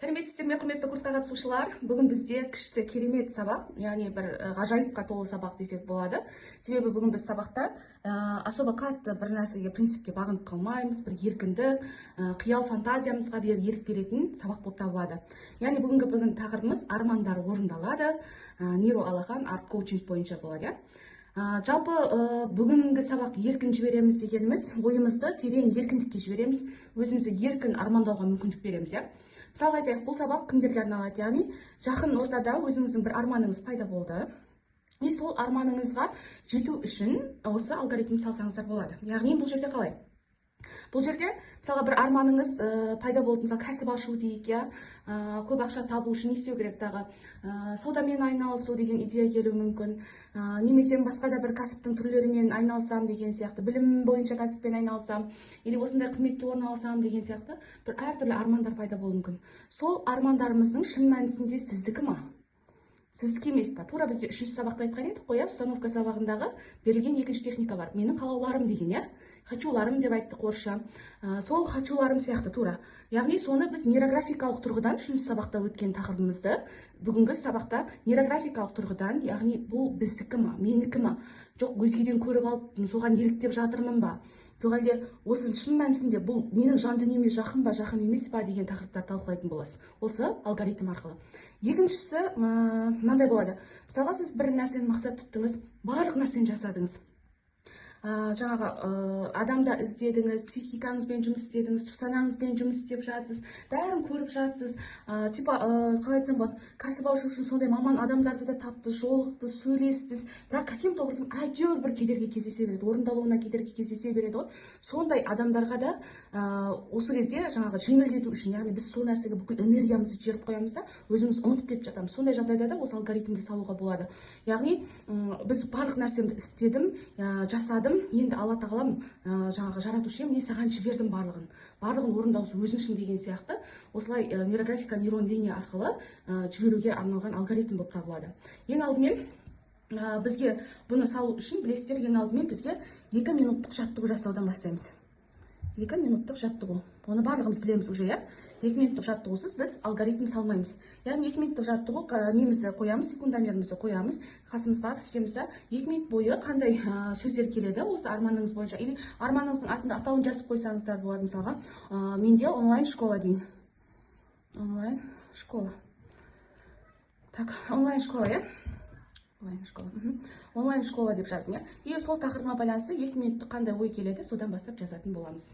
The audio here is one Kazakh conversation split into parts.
Сәлеметсіздер ме, құрметті курсқа қатысушылар? Бүгін бізде күшті керемет сабақ, яғни бір ғажайыпқа толы сабақ десек болады. Себебі бүгін біз сабақта особо қатты бір нәрсеге, принципке бағынып қалмаймыз, бір еркіндік, қиял фантазиямызға ерік беретін сабақ болып табылады. Яғни бүгінгі тақырыбымыз армандар орындалады, нейро алақан арт коучинг бойынша болады. Жалпы бүгінгі сабақ еркін жібереміз дегеніміз, ойымызды терең еркіндікке жібереміз, өзімізді еркін армандауға мүмкіндік береміз, иә. Мысалға айтайық, бұл сабақ кімдерге арналады? Яғни жақын ортада өзіңіздің бір арманыңыз пайда болды. И сол арманыңызға жету үшін осы алгоритм салсаңыздар болады. Яғни бұл жерде қалай? Бұл жерде мысалға бір арманыңыз пайда болды, мысалы кәсіп ашу дейік, иә, көп ақша табу үшін не істеу керек тағы, саудамен айналысу деген идея келуі мүмкін, немесе басқа да бір кәсіптің түрлерімен айналысам деген сияқты, білім бойынша кәсіппен айналысам, или осындай қызметке орналасам деген сияқты бір әртүрлі армандар пайда болуы мүмкін. Сол армандарымыздың шын мәнісінде сіздікі ма? Сіздікі емес па? Тура бізде үшінші сабақта айтқан едік қой, иә, установка сабағындағы берілген екінші техника бар. Менің қалауларым деген, иә? Хочуларым деп айттық орысша. Сол хочуларым сияқты тура. Яғни соны біз нейрографикалық тұрғыдан үшінші сабақта өткен тақырыбымызды бүгінгі сабақта нейрографикалық тұрғыдан, яғни бұл біздікі ма, менікі ма? Жоқ, өзгеден көріп алып соған еліктеп жатырмын ба? Жоқ әлде осы шын мәнісінде бұл менің жан дүниеме жақын ба, жақын емес па деген тақырыптарды талқылайтын боласыз осы алгоритм арқылы. Екіншісі, мынандай болады. Мысалға сіз бір нәрсені мақсат тұттыңыз, барлық нәрсені жасадыңыз. Жаңағы адамда іздедіңіз, психикаңызбен жұмыс істедіңіз, түпсанаңызбен жұмыс істеп жатсыз, бәрін көріп жатсыз. Типа, қалай айтсам болады, кәсіп ашу үшін сондай маман адамдарды да таптыңыз, жолықтыңыз, сөйлестіңіз, бірақ каким-то образом әйтеуір бір кедергі кездесе береді, орындалуына кедергі кездесе береді ғой. Сондай адамдарға да осы кезде жаңағы жеңілдету үшін, яғни біз сол нәрсеге бүкіл энергиямызды жіберіп қоямыз да, өзіміз ұмытып кетіп жатамыз. Сондай жағдайда да осы алгоритмді салуға болады. Яғни біз барлық нәрсемді істедім, жасадым, енді Алла тағалам, жаңағы жаратушы ием, мен саған жібердім барлығын, барлығын орындау өзің үшін деген сияқты осылай нейрографика, нейрон линия арқылы жіберуге арналған алгоритм болып табылады. Ең алдымен бізге бұны салу үшін, білесіздер, ең алдымен бізге 2 минуттық жаттығу жасаудан бастаймыз. 2 минуттық жаттығу. Оны барлығымыз білеміз уже, иә? 2 минуттық жаттығусыз біз алгоритм салмаймыз. Яғни 2 минуттық жаттығу, немізді қоямыз, секундомерімізді қоямыз, қасымызға күтеміз да, 2 минут бойы қандай сөздер келеді осы арманыңыз бойынша, или арманыңыздың атында атауын жазып қойсаңыздар болады. Мысалға, менде онлайн школа дейін. Онлайн школа. Так, онлайн школа, иә? Онлайн школа. Онлайн школа деп жаздым, иә? И сол тақырыбыма байланысты 2 минуттық қандай ой келеді, содан бастап жазатын боламыз.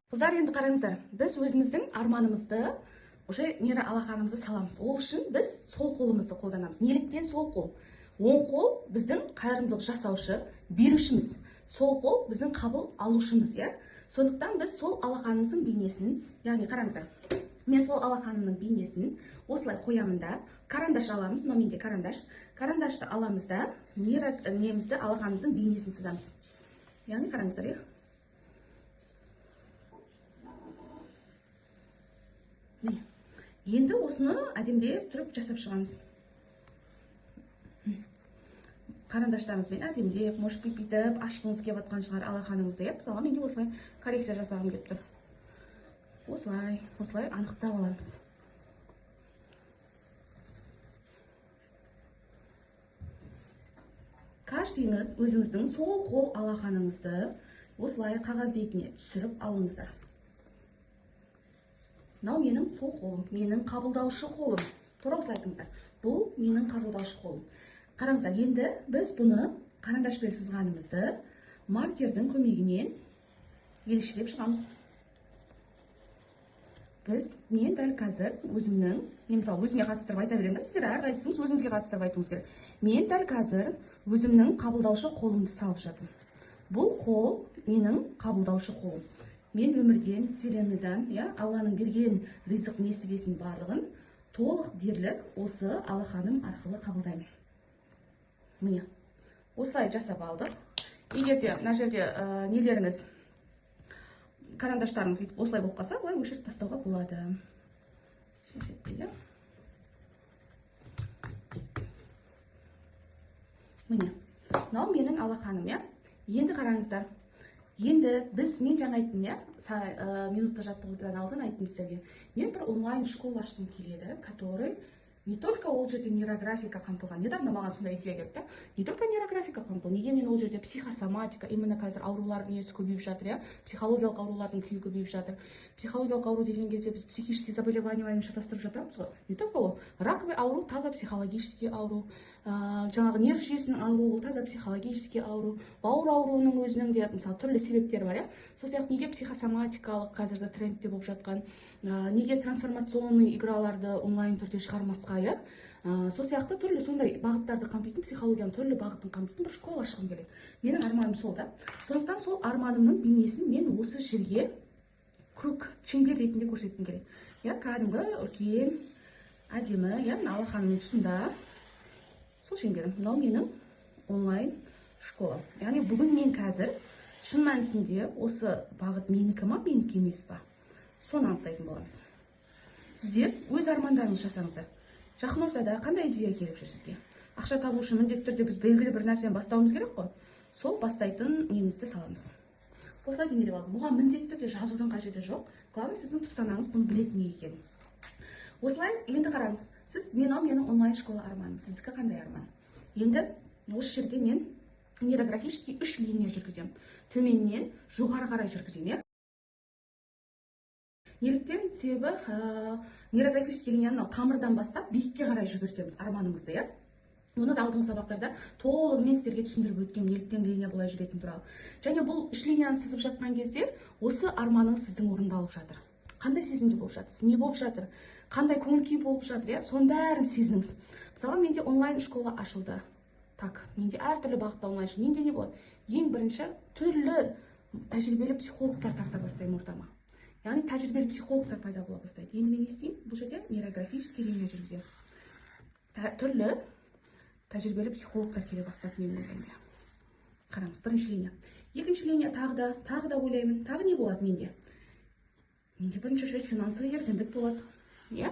Қыздар, енді қараңыздар, біз өзіміздің арманымызды, уже нейро алақанымызды саламыз. Ол үшін біз сол қолымызды қолданамыз. Неліктен сол қол? Оң қол біздің қайырымдылық жасаушы, берушіміз. Сол қол біздің қабыл алушымыз, иә? Сондықтан біз сол алақанымыздың бейнесін, яғни қараңыздар, мен сол алақанымның бейнесін осылай қоямын да, карандаш аламыз, мынау менде карандаш. Карандашты аламыз да, нейро немізді, алақанымыздың бейнесін сызамыз. Яғни қараңыздар, иә? Міне. Енді осыны әдемілеп тұрып жасап шығамыз. Карандаштарыңызбен әдемілеп, может быть, бүйтіп ашқыңыз келіп жатқан шығар алақаныңызды, иә? Мысалға, менде осылай коррекция жасағым келіп тұр. Осылай, осылай анықтап аламыз. Каждыйыңыз өзіңіздің сол қол алақаныңызды осылай қағаз бетіне түсіріп алыңыздар. Мынау менің сол қолым, менің қабылдаушы қолым. Тура осылай айтыңыздар. Бұл менің қабылдаушы қолым. Қараңыздар, енді біз бұны карандашпен сызғанымызды маркердің көмегімен ерекшелеп шығамыз. Мен дәл қазір өзімнің, мен мысалы өзіме қатыстырып айта беремін, сіздер әрқайсыңыз өзіңізге қатыстырып айтуыңыз керек. Мен дәл қазір өзімнің қабылдаушы қолымды салып жатырмын. Бұл қол менің қабылдаушы қолым. Мен өмірден, вселенныйдан, иә, Алланың берген ризық несібесін барлығын толық дерлік осы алақаным арқылы қабылдаймын. Міне, осылай жасап алдық. Егер де мына жерде нелеріңіз, карандаштарыңыз бүйтіп осылай болып қалса, былай өшіріп тастауға болады. Міне, мынау менің алақаным, иә. Енді қараңыздар. Енді мен жаңа айттым, иә, минутта жаттығудан алдын айттым сіздерге. Мен бір онлайн школа ашқым келеді, который не только ол жерде нейрографика қамтылған. Недавно маған сондай идея келді, да? Не только нейрографика қамтылған, неге мен ол жерде психосоматика, именно қазір аурулардың несі көбейіп жатыр, иә? Психологиялық аурулардың күйі көбейіп жатыр. Психологиялық ауру деген кезде біз психический заболеваниялармен шатастырып жатамыз ғой. Не только ол, раковый ауру таза психологический ауру, жаңағы нерв жүйесінің ауруы ол таза психологический ауру, бауыр ауруының өзінің де мысалы түрлі себептері бар, иә? Сол сияқты неге психосоматикалық қазіргі трендте болып жатқан, неге трансформационный играларды онлайн түрде шығармасқа, иә? Сол сияқты түрлі сондай бағыттарды қамтитын, психологияның түрлі бағытын қамтитын бір школа ашқым келеді. Менің арманым сол да. Сондықтан сол арманымның бейнесін мен осы жерге круг, шеңбер ретінде көрсеткім келеді. Иә, кәдімгі үлкен, әдемі, иә, мына алақанымның тұсында сол шеңберім. Мынау менің онлайн школам. Яғни бүгін мен қазір шын мәнісінде осы бағыт менікі ма, менікі емес па, соны анықтайтын боламыз. Сіздер өз армандарыңызды жасаңыздар. Жақын ортада қандай идея келіп жүр сізге? Ақша табу үшін міндетті түрде біз белгілі бір нәрсені бастауымыз керек қой. Сол бастайтын немізді саламыз. Осылай бейнелеп алдым. Бұған міндетті түрде жазудың қажеті жоқ. Главное, сіздің түп санаңыз бұны білетін не екенін. Осылай енді қараңыз. Сіз, менің онлайн школа арманым. Сіздікі қандай арман? Енді осы жерде мен нейрографический 3 линия жүргіземін. Төменнен жоғары қарай жүргіземін, иә? Неліктен? Себебі, нейрографический линияны мынау тамырдан бастап биікке қарай жүгіртеміз арманымызды, иә? Оны да алдыңғы сабақтарда толығымен сіздерге түсіндіріп өткенмін, неліктен линия бұлай жүретіні туралы. Және бұл үш линияны сызып жатқан кезде осы арманыңыз сіздің орындалып жатыр. Қандай сезімде болып жатырсыз, не болып жатыр, қандай көңіл күй болып жатыр, иә? Соның бәрін сезініңіз. Мысалы, менде онлайн школа ашылды. Так, менде әртүрлі бағытта онлайн школа. Менде не болады? Ең бірінші түрлі тәжірибелі психологтар тарта бастаймын ортама. Яғни тәжірибелі психологтар пайда бола бастайды. Енді мен не істеймін? Бұл жерде нейрографический линия жүргіземін. Түрлі тәжірибелі психологтар келе бастады менің өміріме. Қараңыз, бірінші линия. Екінші линия тағы да ойлаймын. Тағы не болады менде? Менде бірінші очередь финансовый еркіндік болады. Иә?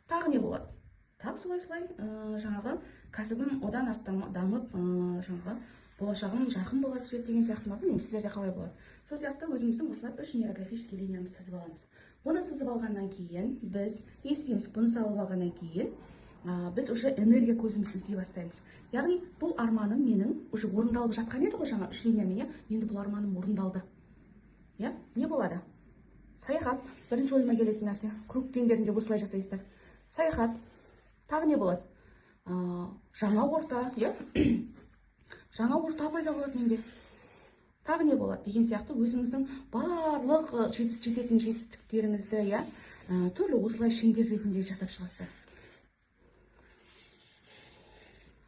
Тағы не болады? Тағы солай-солай, жаңағы кәсібім одан артық дамып, жаңағы болашағым жарқын бола түседі деген сияқты ма, білмеймін, сіздерде қалай болады. Сол сияқты өзіміздің осылай үш нейрографический линиямызды сызып аламыз. Бұны сызып алғаннан кейін біз не істейміз? Бұны салып алғаннан кейін, біз уже энергия көзімізді іздей бастаймыз. Яғни бұл арманым менің уже орындалып жатқан еді ғой жаңа үш линиямен, иә? Енді бұл арманым орындалды. Иә? Не болады? Саяхат. Бірінші ойыма келетін нәрсе. Круг шеңберінде осылай жасайсыздар. Саяхат. Тағы не болады? Жаңа орта, иә? Жаңа орта пайда болады менде. Тағы не болады деген сияқты өзіңіздің барлық жететін жетістіктеріңізді, иә, түрлі осылай шеңбер ретінде жасап шығасыздар.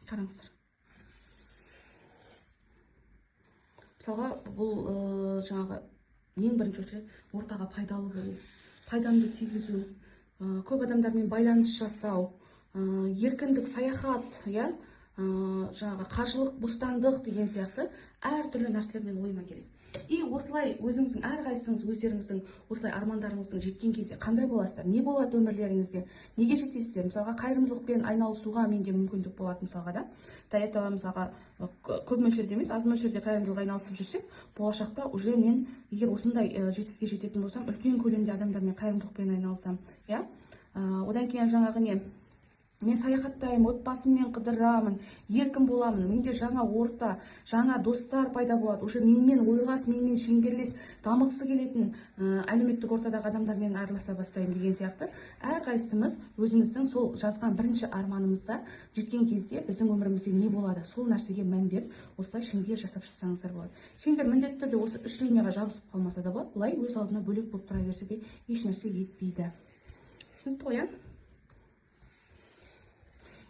Қараңыздар. Мысалға, бұл жаңағы ең бірінші очередь ортаға пайдалы болу, пайдамды тигізу, көп адамдармен байланыс жасау, еркіндік, саяхат, иә, жаңағы қаржылық бостандық деген сияқты әртүрлі нәрселер менің ойыма келеді. И осылай өзіңіздің әрқайсыңыз өздеріңіздің осылай армандарыңыздың жеткен кезде қандай боласыздар, не болады өмірлеріңізде, неге жетесіздер? Мысалға, қайырымдылықпен айналысуға менде мүмкіндік болады мысалға да. До этого мысалға, көп мөлшерде емес, аз мөлшерде қайырымдылық айналысып жүрсек, болашақта уже мен егер осындай жетістікке жететін болсам, үлкен көлемде адамдармен қайырымдылықпен айналысам, иә? Одан кейін жаңағы не? Мен саяхаттаймын, отбасыммен қыдырамын, еркін боламын, менде жаңа орта, жаңа достар пайда болады. Уже менімен ойлас, менімен шеңберлес, дамығысы келетін әлеуметтік ортадағы адамдармен араласа бастаймын деген сияқты. Әрқайсымыз өзіміздің сол жазған бірінші арманымызда жеткен кезде біздің өмірімізде не болады, сол нәрсеге мән беріп, осылай шеңбер жасап шықсаңыздар болады. Шеңбер міндетті түрде осы үш линияға жабысып қалмаса да болады, былай өз алдына бөлек болып тұра берсе де еш нәрсе етпейді. Түсінікті ғой, иә?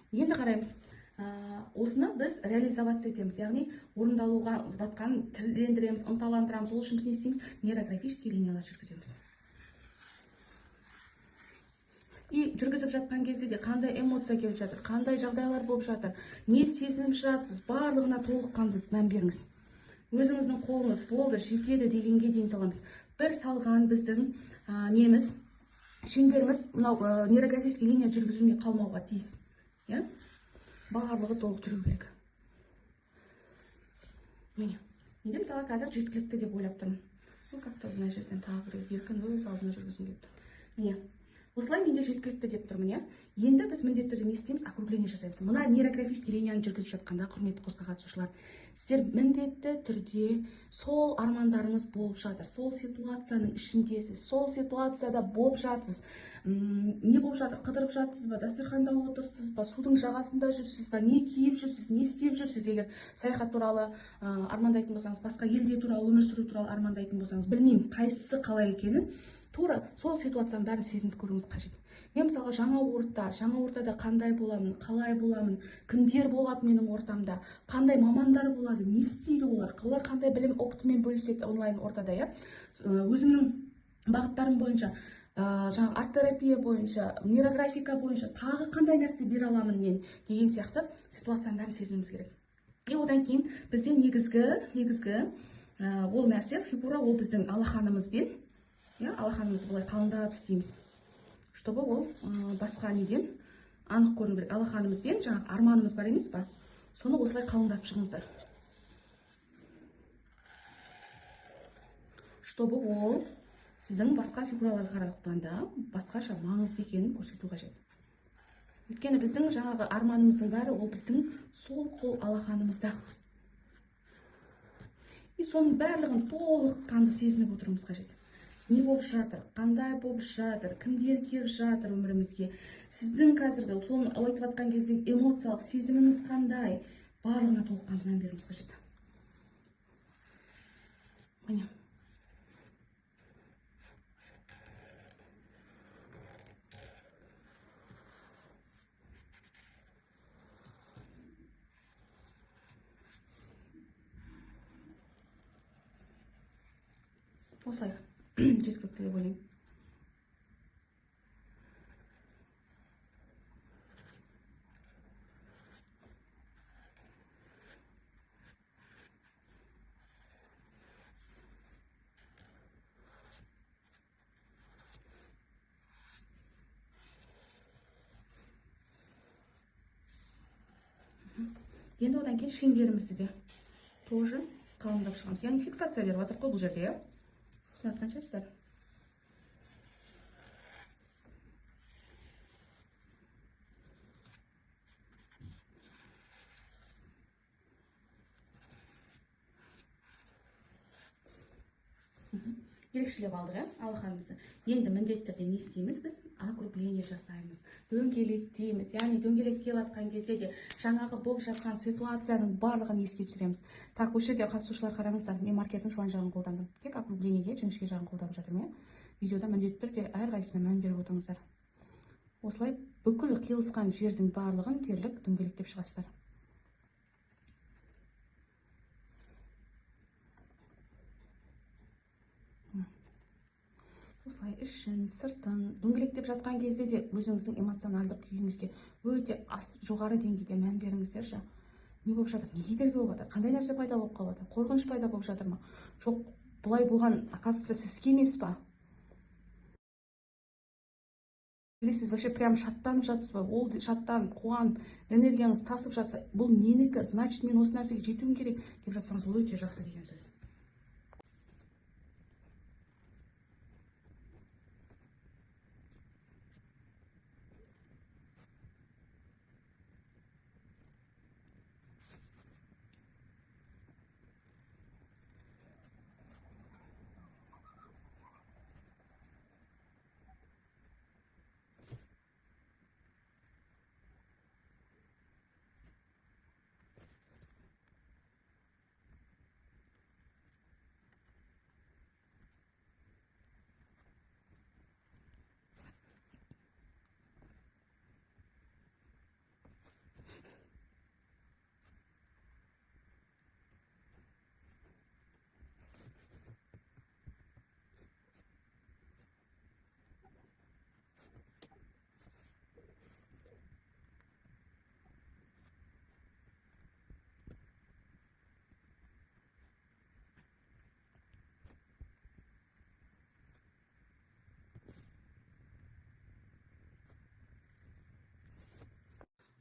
Енді қараймыз. Осыны біз реализоваться етеміз, яғни орындалуға батқан тілдендіреміз, ынталандырамыз. Ол үшін біз не істейміз? Нейрографический линиялар жүргіземіз. И жүргізіп жатқан кезде де қандай эмоция келіп жатыр, қандай жағдайлар болып жатыр, не сезініп жатсыз, барлығына толыққанды мән беріңіз. Өзіңіздің қолыңыз болды, жетеді дегенге дейін саламыз. Бір салған біздің неміз, шеңберіміз, мынау нейрографический линия жүргізілмей қалмауға тиіс. Иә? Барлығы толық жүру керек. Міне, менде мысалы қазір жеткілікті деп ойлап тұрмын. Ну, как-то мына жерден тағы бір еркін өз алдына жүргізгім келіп тұр. Міне, осылай менде жеткілікті деп тұрмын, иә. Енді біз міндетті түрде не істейміз? Округление жасаймыз. Мына нейрографический линияны жүргізіп жатқанда, құрметті қосқа қатысушылар, сіздер міндетті түрде сол армандарыңыз болып жатыр, сол ситуацияның ішіндесіз, сол ситуацияда болып жатсыз. Не болып жатыр? Қыдырып жатсыз ба, дастарханда отырсыз ба, судың жағасында жүрсіз ба, не киіп жүрсіз, не істеп жүрсіз? Егер саяхат туралы армандайтын болсаңыз, басқа елде туралы, өмір сүру туралы армандайтын болсаңыз, білмеймін қайсысы қалай екенін, тура сол ситуацияның бәрін сезініп көруіңіз қажет. Мен мысалға жаңа ортада қандай боламын, қалай боламын, кімдер болады менің ортамда, қандай мамандар болады, не істейді олар, олар қандай білім опытымен бөліседі онлайн ортада, иә. Өзімнің бағыттарым бойынша, жаңағы арт-терапия бойынша, нейрографика бойынша тағы қандай нәрсе бере аламын мен деген сияқты ситуацияның бәрін сезінуіміз керек. И одан кейін бізде негізгі ол нәрсе фигура, ол біздің алақанымызбен, иә, алақанымызды былай қалыңдап істейміз, чтобы ол басқа неден анық көріну керек. Алақанымызбен жаңағы арманымыз бар емес па, соны осылай қалыңдап шығыңыздар, чтобы ол сіздің басқа фигураларға қарағанда басқаша маңызды екенін көрсету қажет. Өйткені біздің жаңағы арманымыздың бәрі ол біздің сол қол алақанымызда. И соның барлығын толыққанды сезініп отыруымыз қажет. Не болып жатыр, қандай болып жатыр, кімдер келіп жатыр өмірімізге, сіздің қазіргі соны айтып жатқан кезде эмоциялық сезіміңіз қандай, барлығына толыққанды мән беруіміз қажет. Міне. Осылай жеткілікті деп ойлаймын. Енді одан кейін шеңберімізді де тоже қалыңдап шығамыз. Яғни фиксация беріп жатырмық қой бұл жерде, иә? Түсініп жатқан шығарсыздар. Ерекшелеп алдық, иә, алақанымызды. Енді міндетті түрде не істейміз біз? Округление жасаймыз, дөңгелектейміз. Яғни дөңгелектеп жатқан кезде де жаңағы болып жатқан ситуацияның барлығын еске түсіреміз. Так, осы жерде қатысушылар қараңыздар, мен маркердің жуан жағын қолдандым. Тек округлениеге жіңішке жағын қолданып жатырмын, иә. Видеода міндетті түрде әрқайсысына мән беріп отырыңыздар. Осылай бүкіл қиылысқан жердің барлығын дерлік дөңгелектеп шығасыздар. Осылай ішін, сыртын дөңгелектеп жатқан кезде де өзіңіздің эмоционалдық күйіңізге өте жоғары деңгейде мән беріңіздерші. Не болып жатыр, не кедергі болып жатыр, қандай нәрсе пайда болып қалып жатыр, қорқыныш пайда болып жатыр ма? Жоқ, бұлай болған, оказывается, сізге емес па? Или сіз вообще прям шаттанып жатсыз ба? Ол шаттанып, қуанып, энергияңыз тасып жатса, бұл менікі, значит, мен осы нәрсеге жетуім керек деп жатсаңыз, ол өте жақсы деген сөз.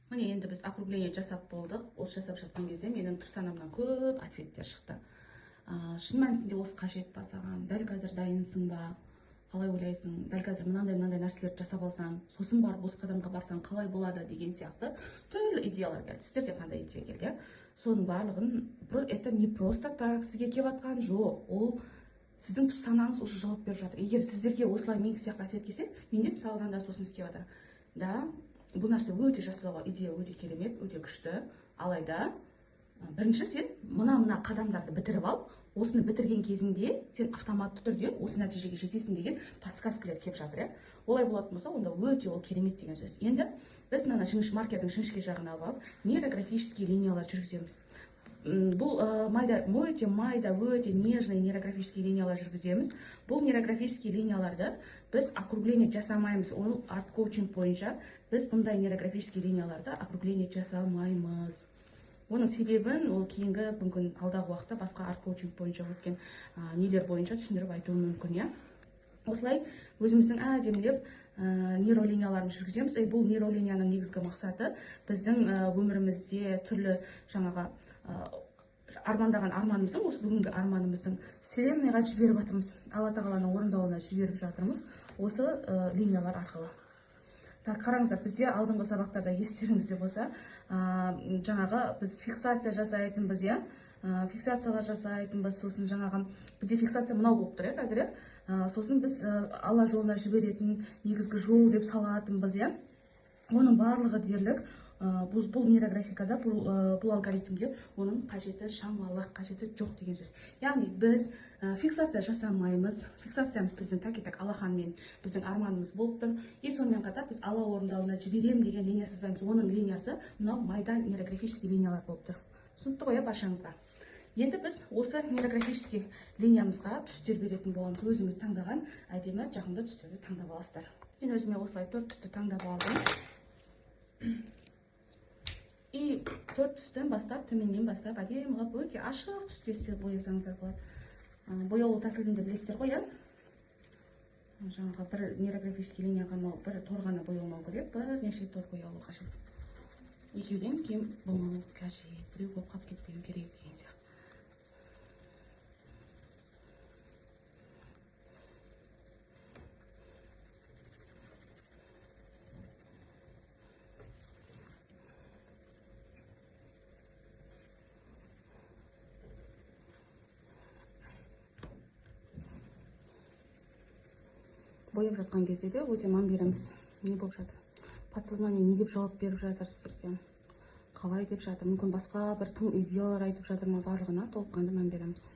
Міне, енді біз округление жасап болдық. Осы жасап жатқан кезде менің түп санамнан көп ответтер шықты. Шын мәнісінде осы қажет па саған? Дәл қазір дайынсың ба? Қалай ойлайсың? Дәл қазір мынандай-мынандай нәрселерді жасап алсаң, сосын барып осы қадамға барсаң қалай болады деген сияқты түрлі идеялар келді. Сіздерде қандай идея келді? Соның барлығын, это не просто так сізге келіп жатқан жоқ. Ол сіздің түп санаңыз уже жауап беріп жатыр. Егер сіздерге осылай мен сияқты ответ келсе, менде мысалы мынандай сосын істеп жатыр. Да, бұл нәрсе өте жасауға идея өте керемет, өте күшті. Алайда бірінші сен мына-мына қадамдарды бітіріп ал, осыны бітірген кезінде сен автоматты түрде осы нәтижеге жетесің деген подсказкалар келіп жатыр, иә. Олай болатын болса, онда өте ол керемет деген сөз. Енді біз мына маркердің жіңішке жағын алып алып, нейрографический линиялар жүргіземіз. Бұл майда, өте майда, өте нежный нейрографический линиялар жүргіземіз. Бұл нейрографический линияларды біз округление жасамаймыз. Ол арт-коучинг бойынша біз бұндай нейрографический линияларды округление жасамаймыз. Оның себебін ол кейінгі, мүмкін алдағы уақытта басқа арт-коучинг бойынша өткен, нелер бойынша түсіндіріп айтуым мүмкін, иә. Осылай өзіміздің әдемілеп, нейролинияларымызды жүргіземіз. Бұл нейролинияның негізгі мақсаты біздің, өмірімізде түрлі жаңағы, армандаған арманымыздың, осы бүгінгі арманымыздың вселенныйға жіберіп жатырмыз. Алла тағаланың орындауына жіберіп жатырмыз осы, линиялар арқылы. Так, қараңыздар, бізде алдыңғы сабақтарда естеріңізде болса, жаңағы біз фиксация жасайтынбыз, иә? Фиксациялар жасайтынбыз, сосын жаңағы бізде фиксация мынау болып тұр, иә, қазір, иә? Сосын біз, Алла жолына жіберетін негізгі жол деп салатынбыз, иә? Оның барлығы дерлік, бұл нейрографикада, бұл алгоритмде оның қажеті шамалы, қажеті жоқ деген сөз. Яғни біз, фиксация жасамаймыз. Фиксациямыз біздің так и так алақанмен біздің арманымыз болып тұр. И сонымен қатар біз Алла орындауына жіберем деген линия сызбаймыз. Оның линиясы мынау майда нейрографический линиялар болып тұр. Түсінікті ғой, иә, баршаңызға? Енді біз осы нейрографический линиямызға түстер беретін боламыз. Өзіңіз таңдаған әдемі жағымды түстерді таңдап аласыздар. Мен өзіме осылай 4 түсті таңдап алдым. И 4 түстен бастап, төменнен бастап әдемі қылып өте ашық түсте боясаңыздар болады. Боялу тәсілін де білесіздер ғой, иә? Жаңағы бір нейрографический линияға мынау бір тор ғана боялмау керек, бірнеше тор боялу қажет. Екеуден кем болмау қажет, біреу болып қалып кетпеу керек деген сияқты. Бояп жатқан кезде де өте мән береміз. Не болып жатыр? Подсознание не деп жауап беріп жатыр сіздерге? Қалай деп жатыр? Мүмкін басқа бір тың идеялар айтып жатыр ма? Барлығына толыққанды мән береміз.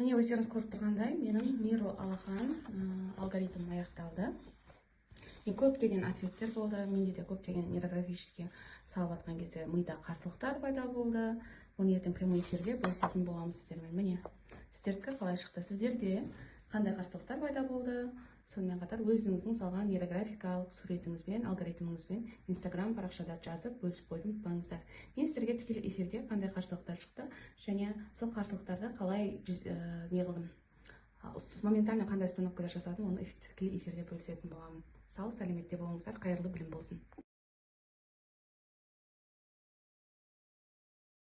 Міне, өздеріңіз көріп тұрғандай, менің нейро алақан алгоритмім аяқталды. Мен көптеген ответтер болды, менде де көптеген нейрографический салып жатқан кезде мида қарсылықтар пайда болды. Оны ертең прямой эфирде бөлісетін боламыз сіздермен. Міне, сіздердікі қалай шықты, сіздерде қандай қарсылықтар пайда болды? Сонымен қатар өзіңіздің салған нейрографикалық суретіңізбен, алгоритміңізбен Инстаграм парақшада жазып, бөлісіп қоюды ұмытпаңыздар. Мен сіздерге тікелей эфирде қандай қарсылықтар шықты және сол қарсылықтарды қалай не қылдым, моментально қандай установкалар жасадым, оны тікелей эфирде бөлісетін боламын. Сау сәлеметте болыңыздар, қайырлы білім болсын!